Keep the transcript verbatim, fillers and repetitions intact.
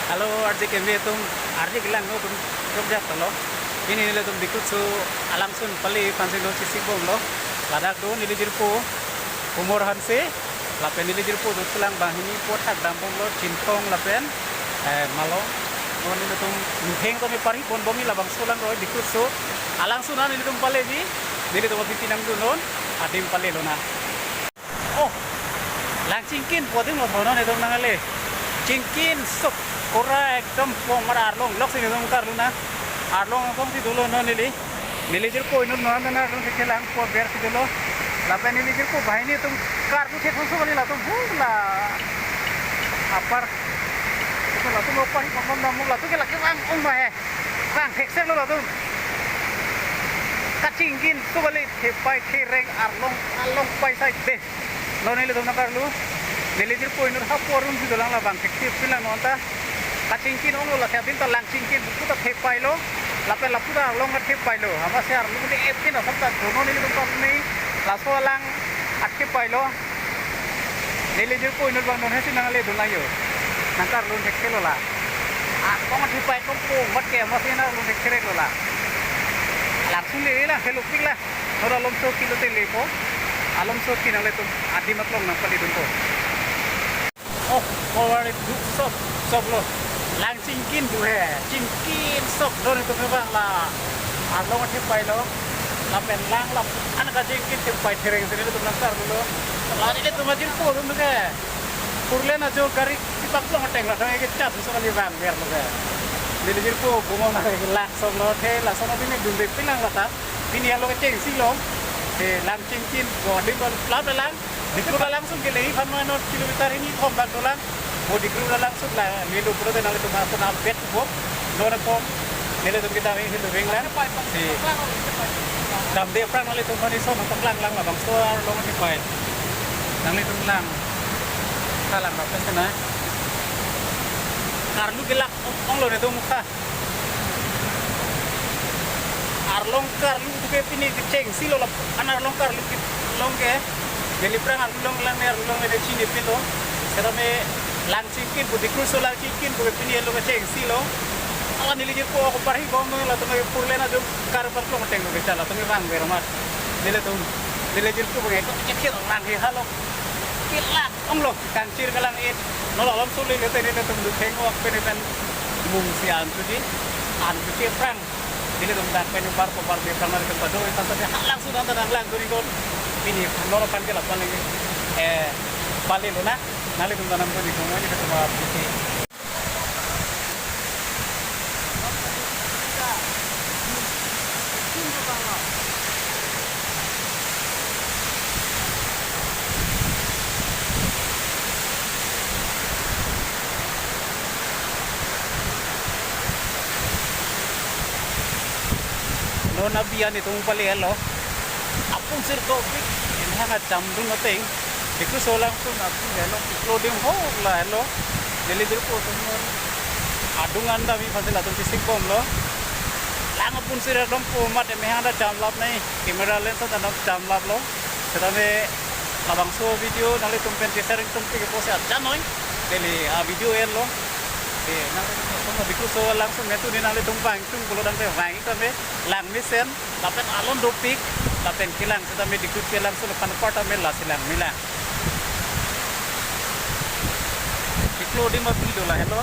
Hello, arje keme atum, arje kelang no atum jokjat talo. Pini nelitum Dikruso alangsun pale aphansi non chesik bomlo. Ladak do neli jirpo Kumor Hanse, lapen neli jirpo dothulang banghini apot thak dam bomlo, Chinthong lapen, eh, Malong. Non nelitum nutheng tame parhi pon bom labangso alangroi Dikruso alangsun an nelitum paleji, nelitum aphi pinang dun non, adim pale lonang. Oh, lang chingkin pu adim lo thonon itum nangkele. Chingkin sok kora ekdom pom mar arlong lok si itum karlu na. Arlong kongsi dolo non neli. Neli jirpo inut non non arlong si kelang po ber si dolo. Lapen neli jirpo banghini atum karlu thek sok kali latum bula apar. Itum latum opa hi pom nam latum ke lake vang ong ma he. Vang thekseklo latum. Kachingkin sok kali thepai thereng arlong arlong pai sai de. Non nelitum nangkarlu. Neli jirpo inut hapu arum si dolang labang thekthe pinlang non ta. Kachingkin onglo la thep din ta lang chingkin pu ta thepailo. Lapen lapu ta arlong ta thepailo. Amatsi arlong de epin asap ta dono nelitum karlu nei. Laso alang athepailo. Neli jirpo inut abang non hesi nangle dun layo. Nangkarlun thekthe lo la. Arlong thepai kong kong mat ke amatsi nangarlun thekthe lo la. Langsung le la helopik la. Nor alomso kilo te lepo. Alomso kinang le tum adim aklong nangpali dunpo. Oh, forward itu sok sok lo. Lang chingkin pu he. Chingkin sok lo itum ke bang la. Arlong thepailo. Lapen lang la. An kachingkin thepai thereng si nelitum nangkarlu lo. La nelitum ajirpo atum ke. Four lane ajo gari tipak long ateng la thang ke chat so kali bang ber lo ke. Neli jirpo gumon na ke lang sok lo the lason abini dun de pinang la ta. Pini alo ke chengsi lo. The lang chingkin body body plap lang. Dikruso alangsun ke le aphan non kilometer hini thom bak dolang. Mo Dikruso alangsun la neli pura de nangtum ason update po. Non po nelitum kita ini itu ring lang. Si damde aphrang nelitum kani son paklang lang labangso arlong thepai. Nanglitum lang. Kalang rapen kena. Karlu gelak onglo netum mukha. Arlong karlu tu ke pini kechengsi lo lap an arlong karlu ke long ke. Neli aphrang arlong lang ne arlong ne chinipin lo. Setame lang chingkin pu Dikruso lang chingkin pu ke pini lo kechengsi lo. Ala neli jirpo ako parhi bom latum ke four lane ajo kar parklong ateng lo ke chala tum bang ber mat. Nelitum neli jirpo ke to ke lang he halo. Kelak onglo kangchir kelang it. Non alomso le le te nelitum nutheng ok pen pen mung si an chuji. An chuji aphrang. Nelitum dak pen bar po bar be aphrang nelitum pado ita sa halangsun an ta nanglang duri don. Pini non aphan ke lapan lagi. Eh, pale lo na. Nanglitum ta nangduri kong nelitum apisi. Non abi an itum pale lo. Apun sir ko bi, enhang ajam dun ateng. Dikruso alangsun apun helo, iklo dim ho la helo. Neli jirpo atum non adung an dam aphansi latum chesik bomlo. Lang apun sir ekdom po mat emehang ta jamlap nei. Camera lens ta ekdom jamlaplo. Setame labangso video nanglitum pen share tum pik po si ajan noi. Neli a video enlo. Eh, nang Dikruso alangsun metu ni nanglitum vang tung pulo tangte vang tame lang mesen. Lapen alon dopik, lapen kelang setame Dikruso alangsun aphan apar tame lasi lang milang. Iklo dim aphi dola helo.